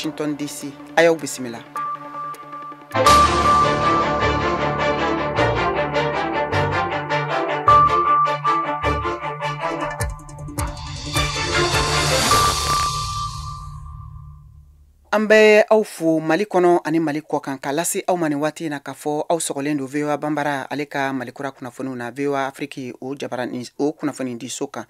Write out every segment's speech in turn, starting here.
Washington DC. A y'aw bisimila. An bɛ aw fo Mali kɔnɔ ani Mali kɔ kan k'a lase aw ma nin waati in na k'a fɔ aw sɔgɔlen don VOA Banbara ale ka Malikura kunnafoniw na VOA Afrique o jabaranin o kunnafoni di so kan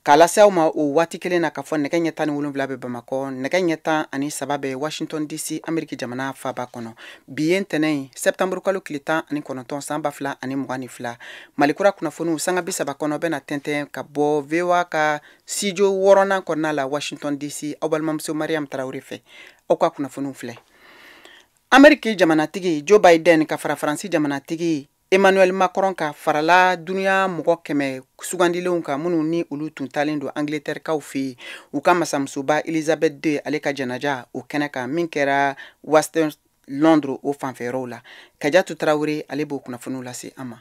k'a lase aw ma o waati kelen na k'a fɔ nɛgɛ ɲɛ 17 bɛ Bamakɔ, nɛgɛ ɲɛ 13 bɛ Washington DC Ameriki jamana faaba kɔnɔ. Bi ye ntɛnɛn ye, septembre kalo tile 19 san 2022. Malikura kunnafoniw sanga 30 kɔnɔ bɛna tɛntɛn ka bɔ VOA ka studio 6nan kɔnɔna la Washington DC aw balimamuso Mariam Tarawele fɛ. Aw ka kunnafoniw filɛ. Ameriki jamanatigi Joe Biden ka fara Faransi jamanatigi Emmanuel Macron ka farala dunuya mɔgɔ 100 sugandilenw kan minnu ni olu tun talen don Angleterre kaw fɛ yen, u ka masamusoba Elizabeth II ale ka janaja o kɛnɛ kan min kɛra Western Londres o fanfɛyɔrɔw la. Kajatu Tarawele ale b'o kunnafoniw lase an ma.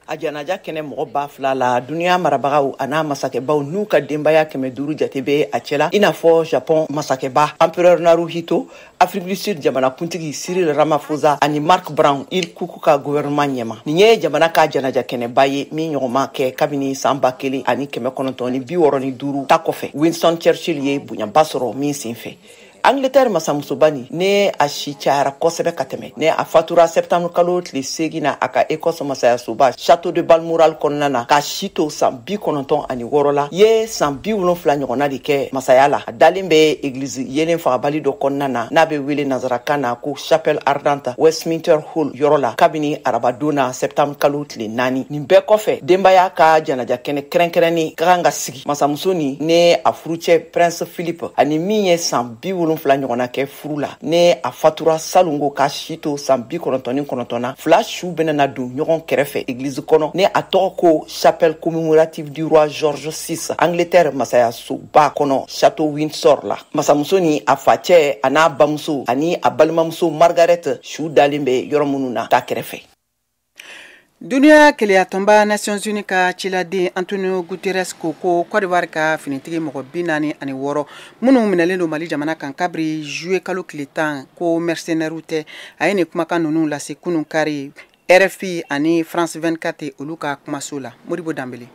A janaja kɛnɛ mɔgɔ 2000 la, duniya marabagaw a n'a masakɛbaw n'u ka denbaya 500 jate bɛ a cɛla, i n'a fɔ Japon masakɛba Empereur Naruhito, Afrique du Sud jamanakuntigi Cyril Ramaphosa ani Mark Brown Île Cook ka gouvernement ɲɛma. Nin ye jamana ka janaja kɛnɛba ye min ɲɔgɔn ma kɛ kabini san 1965 ta kɔfɛ. Winston Churchill ye bonyaba sɔrɔ min senfɛ. Angleterre masamusoba nin ne a si cayara kosɛbɛ ka tɛmɛ, ne a fatura septembre kalo tile 8 na a ka Écosse masayasoba Château de Balmoral kɔnɔna na, k'a si to san 96 la, ye san 70 ɲɔgɔnna de kɛ masaya la. A dalen bɛ église yelen fagabali dɔ kɔnɔna na n'a bɛ wele nanzarakan na ko Chapelle Ardente, Westminster Hall yɔrɔ la, kabini arabadon na septembre kalo tile 4. Nin bɛɛ kɔfɛ, denbaya ka janaja kɛnɛ kɛrɛnkɛrɛnnen ka kan ka sigi masamuso nin ne a furucɛ Prince Philip ani min ye san 70 ɲɔgɔnna kɛ furu la, ne a fatura salongo k'a si to san 99 na. Fila su bɛna na don ɲɔgɔn kɛrɛfɛ église kɔnɔ, ne a tɔgɔ ko Chapelle commémorative du roi George VI, Angleterre masayasoba kɔnɔ, Château Windsor la. Masamuso ni a facɛ a n'a bamuso ani a balimamuso Margaret su dalen bɛ yɔrɔ minnu na ta kɛrɛfɛ. Duniya keleyatɔnba Nations Unies ka ciladen Antonio Guterres ko ko Côte d'Ivoire ka finitigi mɔgɔ 46 minnu minɛlen don Mali jamana kan kabiri juillet kalo tile 10 ko mercenaires tɛ. A ye nin kumakan ninnu lase kunun kari RFI ani France 24 olu ka kumaso la. Modibo Danbele.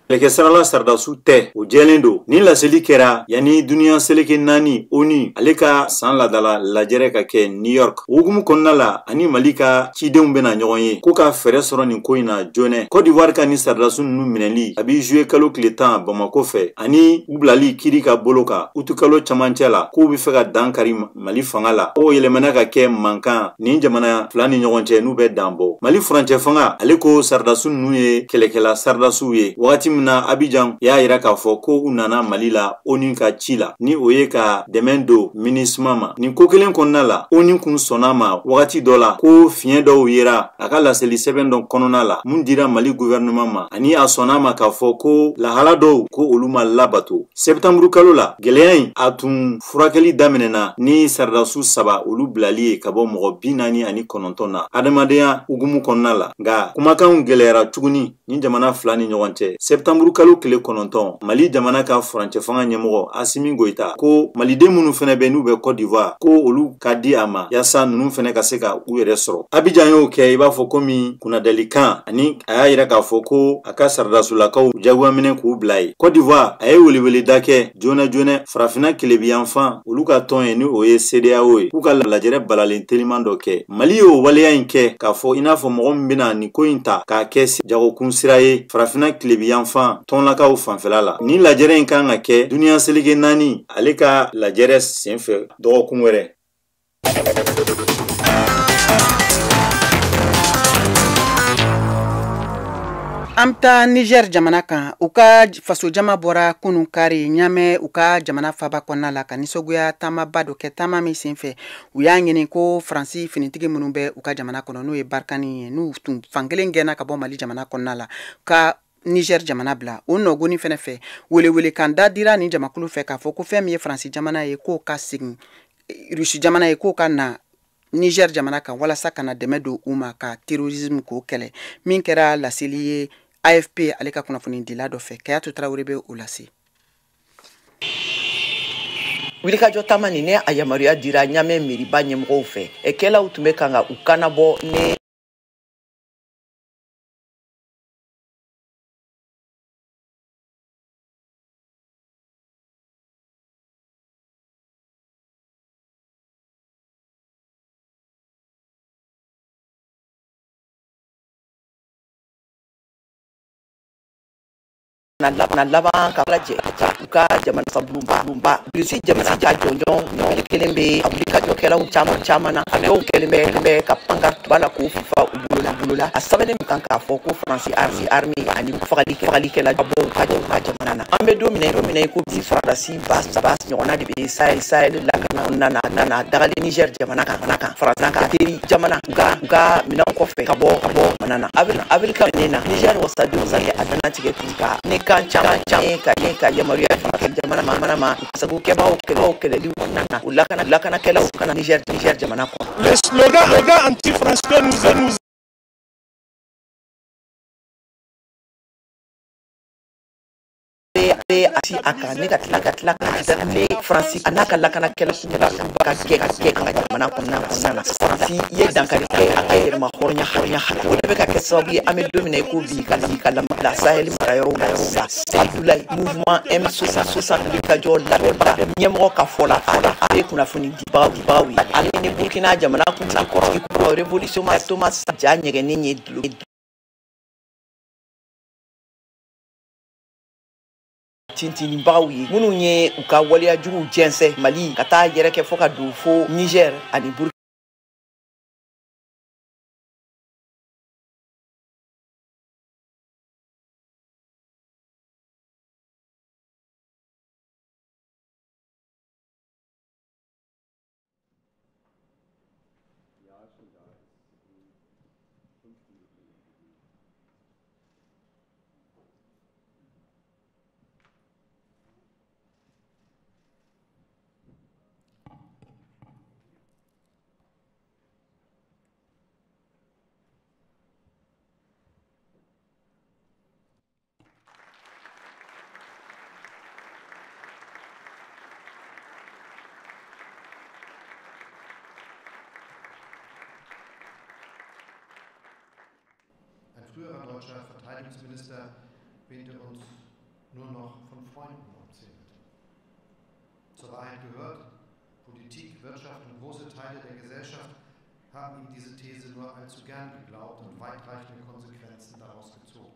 Kɛlɛkɛsarala sardasiw tɛ, o jɛlen don. Nin laseli kɛra yanni duniya seleke 4 ONU ale ka san ladala lajɛrɛ ka kɛ New York. O hukumu kɔnɔna la, ani Mali ka cidenw bɛna ɲɔgɔn ye ko ka fɛɛrɛ sɔrɔ nin ko in na joona. Côte d'Ivoire ka nin sardasiw ninnu minɛli a bɛ juillet kalo tile 10 Bamakɔ fɛ, ani u bilali kiri ka bolo kan utu kalo camancɛ la, k'u bɛ fɛ ka dan kari Mali fanga la. O yɛlɛmana ka kɛ mankan nin jamana fila ni ɲɔgɔn cɛ n'u bɛ dan bɔ. Mali furancɛ fanga ale ko sardasiw ninnu ye kɛlɛkɛla sardasiw ye. Wagati min na Abidjan y'a yira k'a fɔ ko u nana Mali la ONU ka ci la, ni o ye ka dɛmɛ don MINUSMA ma. Nin ko kelen kɔnɔna la, ONU kun sɔnna ma wagati dɔ la ko fiɲɛ dɔw yera a ka laseli sɛbɛn dɔ kɔnɔna la mun dira Mali gouvernement ma, ani a sɔnna ma k'a fɔ ko lahala dɔw ko olu ma labato. Septembre kalo la, gɛlɛya in a tun furakɛli daminɛna ni sardasiw 3 olu bilali ye ka bɔ mɔgɔ 49 na adamadenya hukumu kɔnɔna la. Nka kumakanw gɛlɛyara tuguni ni jamana fila ni ɲɔgɔn cɛ. Septembre kalo tile 9, Mali jamana ka furancɛ fanga ɲɛmɔgɔ Assimi Goïta ko maliden minnu fɛnɛ bɛ n'u bɛ Côte d'Ivoire ko olu ka di a ma yaasa ninnu fɛnɛ ka se ka u yɛrɛ sɔrɔ. Abidjan y'o kɛ i b'a fɔ komi kunnadalikan, ani a y'a yira k'a fɔ ko a ka saradasulakaw jagoya minɛ k'u bila yen. Côte d'Ivoire a ye weleweleda kɛ joona joona farafinna kelebiyanfan olu ka tɔn ye ni o ye CEDEAO ye, k'u ka lajɛrɛ balalen teliman dɔ kɛ. Mali y'o waleya in kɛ k'a fɔ i n'a fɔ mɔgɔ min bɛna nin ko in ta k'a kɛ jagokun sira ye farafinna kelebiyanfan tɔnlakaw fanfɛla la. Nin lajɛrɛ in kan ka kɛ duniya seleke 4 ale ka lajɛrɛ senfɛ dɔgɔkun wɛrɛ. An bɛ taa Niger jamana kan. U ka fasojama bɔra kunun kari Ɲamɛ u ka jamana faaba kɔnɔna la ka nisɔngoya taamaba dɔ kɛ. Taama min senfɛ, u y'a ɲini ko Faransi finitigi minnu bɛ u ka jamana kɔnɔ n'o ye Barkhane ye, n'u tun fankelen gɛnna ka bɔ Mali jamana kɔnɔna la, ka Niger jamana bila. O nɔgɔni fɛnɛ fɛ, welewelekan da dira nin jamakulu fɛ k'a fɔ ko fɛn min ye Faransi jamana ye k'o ka segin Rusi jamana ye k'o ka na Niger jamana kan walasa ka na dɛmɛ don u ma ka terrorisme k'o kɛlɛ. Min kɛra laseli ye AFP ale ka kunnafonidila dɔ fɛ. Kayatu Tarawele bɛ o lase. Wulikajɔ taama nin ne a yamaruya dira Ɲamɛ meriba ɲɛmɔgɔw fɛ. Kɛlaw tun bɛ kan ka u kannabɔ ne na laban ka lajɛ u ka jamana sabulunba Russie jamana ja jɔnjɔn kelen bɛ a wulikajɔkɛlaw caman na. A dɔw kɛlen bɛ ka pancarte b'a la k'o fifa u bolo la. A sɛbɛnnen kan k'a fɔ ko Faransi armée ani fagalikɛla ka bɔ u ka jamana na. An bɛ don min na i ko bi sɔrɔdasi 3000 ɲɔgɔnna de bɛ Sahel lakana na dagalen Niger jamana kan Faransi ka teri jamana u ka minɛnw kɔfɛ ka bɔ jamana na. Avril kalo na Niger wasadenw ye a dannatigɛ ka ne kan caman ka yamaruya kɛ jamana ma sagokɛbaw kɛlɛliw kɔnɔna na u lakanakɛlaw kana Niger jamana kɔnɔ. Le slogan anti-français nous bɛ a si a kan ne ka tila ka Faransi a n'a ka lakanakɛla ka gɛn ka jamana kɔnɔna na. Faransi ye dankari kɛ a ka yɛrɛma hɔrɔnya o de bɛ ka kɛ sababu ye an bɛ don min na i ko bi ka la Sahel marayɔrɔw la. Abdoulaye mouvement M60 wulikajɔ labɛnbaga ɲɛmɔgɔ ka fɔ la a ye kunnafoni dibagaw ye. Ale ni Burkina jamana kuntigi kɔrɔ révolution Thomas ja ɲɛgɛnnen ye tintinibagaw ye minnu ye u ka waleya juguw jɛnsɛn Mali ka taa yɛrɛ kɛ fo ka don fo Niger ani Burkina. Früherer deutscher Verteidigungsminister wähnte uns nur noch von Freunden umzingelt. Zur Wahrheit gehört, Politik, Wirtschaft und große Teile der Gesellschaft haben ihm diese These nur allzu gern geglaubt und weitreichende Konsequenzen daraus gezogen.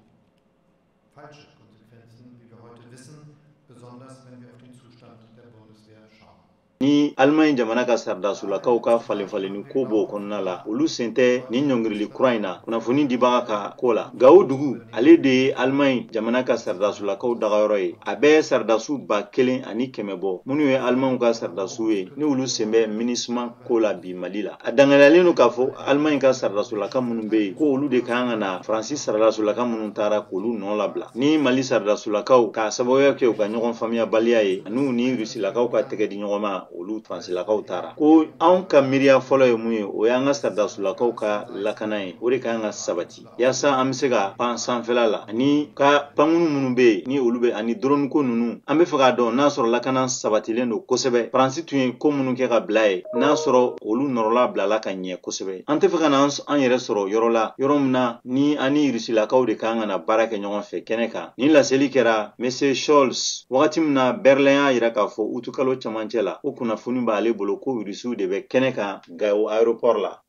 Falsche Konsequenzen, wie wir heute wissen, besonders wenn wir auf den Zustand der Bundeswehr schauen. Ni Allemagne jamana ka sardasulakaw ka falenfalenni ko b'o kɔnɔna la, olu sen tɛ nin ɲɔngirili kura in na kunnafoni dibaga ka ko la. Gawo dugu ale de ye Allemagne jamana ka sardasulakaw dagayɔrɔ ye. A bɛ sardasu 1100 bɔ minnu ye Allemagne ka sardasuw ye ni olu sen bɛ MINUSMA ko la bi Mali la. A danganiyalen don k'a fɔ Allemagne ka sardasulaka minnu bɛ yen ko olu de kan ka na Faransi sardasulaka minnu taara k'olu nɔ labila. Ni Mali sardasulakaw k'a sababuya kɛ u ka ɲɔgɔn faamuyabaliya ye ani ni Rusilakaw ka tɛgɛ di ɲɔgɔn ma, olu Faransilakaw taara. Ko anw ka miiriya fɔlɔ ye mun ye, o y'an ka sardasulakaw ka lakana ye. O de kan ka sabati yaasa an bɛ se ka pan sanfɛla la ani ka pankunu minnu bɛ yen ni olu bɛ ani drone ko ninnu. An bɛ fɛ k'a dɔn n'a sɔrɔ lakana sabatilen don kosɛbɛ. Faransi tun ye ko minnu kɛ ka bila ye n'a sɔrɔ olu nɔrɔla bilala ka ɲɛ kosɛbɛ. An tɛ fɛ ka na an yɛrɛ sɔrɔ yɔrɔ la yɔrɔ min na ni an ni Rusilakaw de kan ka na baara kɛ ɲɔgɔn fɛ kɛnɛ kan. Nin laseli kɛra Monsieur Scholz wagati min na Berlin y'a jira k'a fɔ utukalo cɛmancɛ la ko kunnafoni b'ale bolo ko Rusiw de bɛ kɛnɛ kan Gawo aéroport la.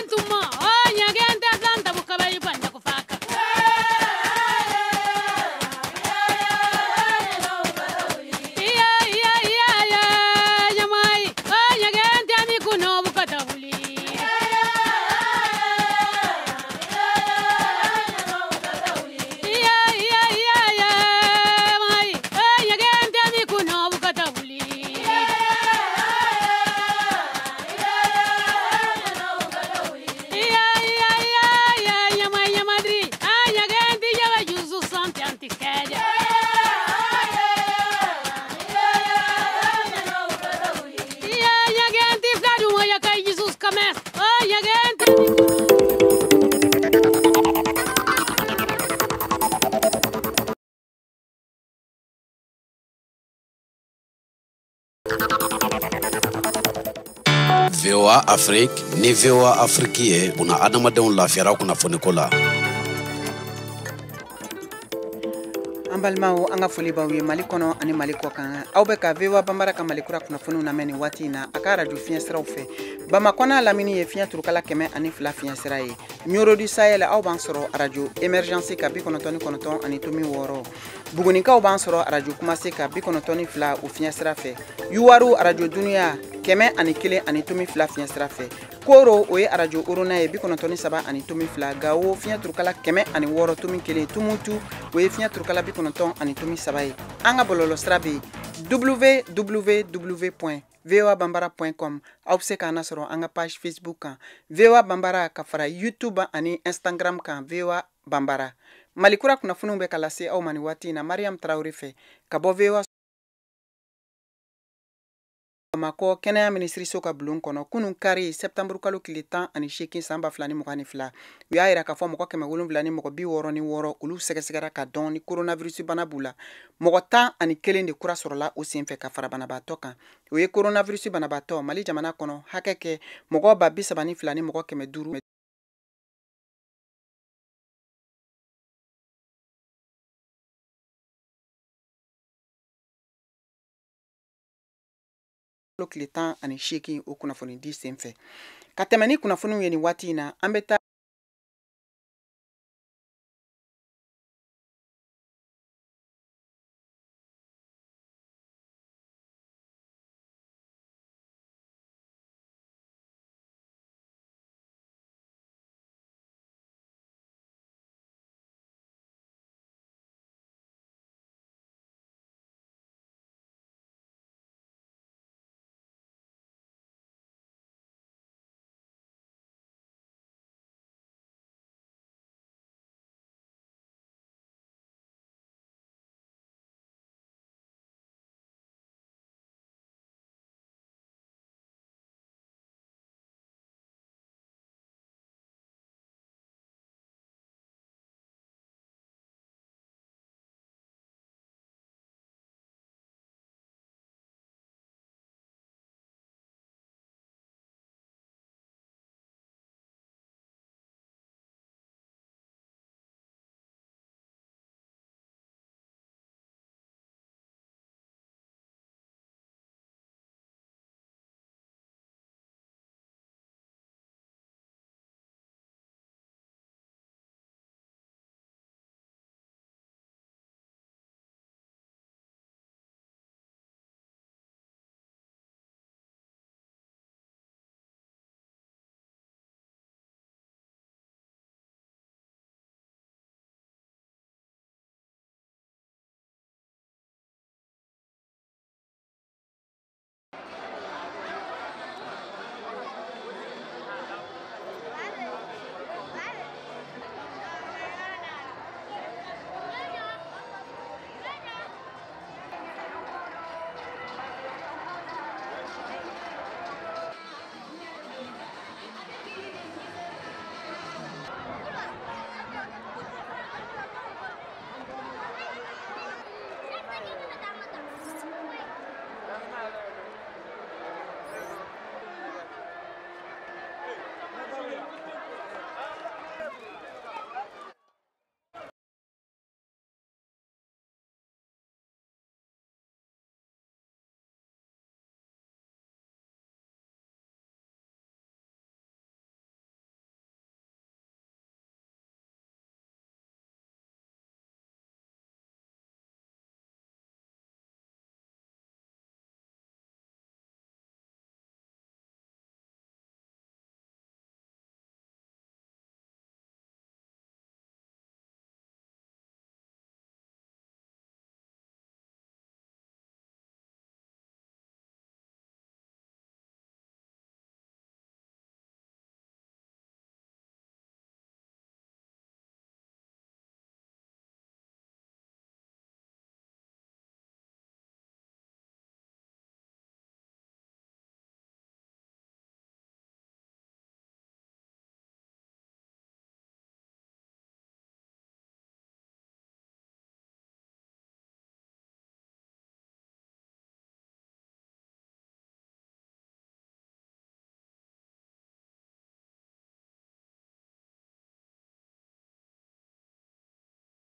Tuma, VOA Afrique ni VOA Afrique ye buna adamadenw lafiyara kunnafoniko la. An balimaw, an ka foli b'aw ye Mali kɔnɔ ani Mali kɔ kan. Aw bɛ ka VOA Banbara ka Mali kura kunnafoniw lamɛn nin waati in na a ka arajo fiɲɛ siraw fɛ. Bamakɔ n'a lamini ye fiɲɛ turukala 102 fiɲɛ sira ye. Nioro du Sahel, aw b'an sɔrɔ arajo Emergence ka 99.6. Bugunikaw b'an sɔrɔ arajo Kumase ka 92 o fiɲɛ sira fɛ. Yuwaru, arajo Dunuya 101.2 fiɲɛ sira fɛ. Koro, o ye arajo Orona ye, 93.2. Gawo, fiɲɛ turukala 106.1. Tumutu, o ye fiɲɛ turukala 90.3 ye. An ka bɔlɔlɔ sira bɛ yen, www.voabambara.com. Aw bɛ se k'an lasɔrɔ an ka page Facebook kan, VOA Banbara, ka fara YouTube ani Instagram kan, VOA Banbara. Mali kura kunnafoniw bɛ ka lase aw ma nin waati in na Mariam Tarawele fɛ ka bɔ VOA. Bamakɔ kɛnɛya minisiriso ka bulon kɔnɔ, kunun kari, sɛptanburu kalo tile 18 san 2022, u y'a yira k'a fɔ mɔgɔ 766, olu sɛgɛsɛgɛra ka dɔn ni coronavirus bana b'u la. Mɔgɔ 11 de kura sɔrɔla o senfɛ ka fara banabaatɔ kan. O ye coronavirus banabaatɔ Mali jamana kɔnɔ hakɛ kɛ mɔgɔ 32 000 ni mɔgɔ 500. Tile 18, o kunnafoni di senfɛ. Ka tɛmɛ ni kunnafoniw ye nin waati in na, an bɛ taa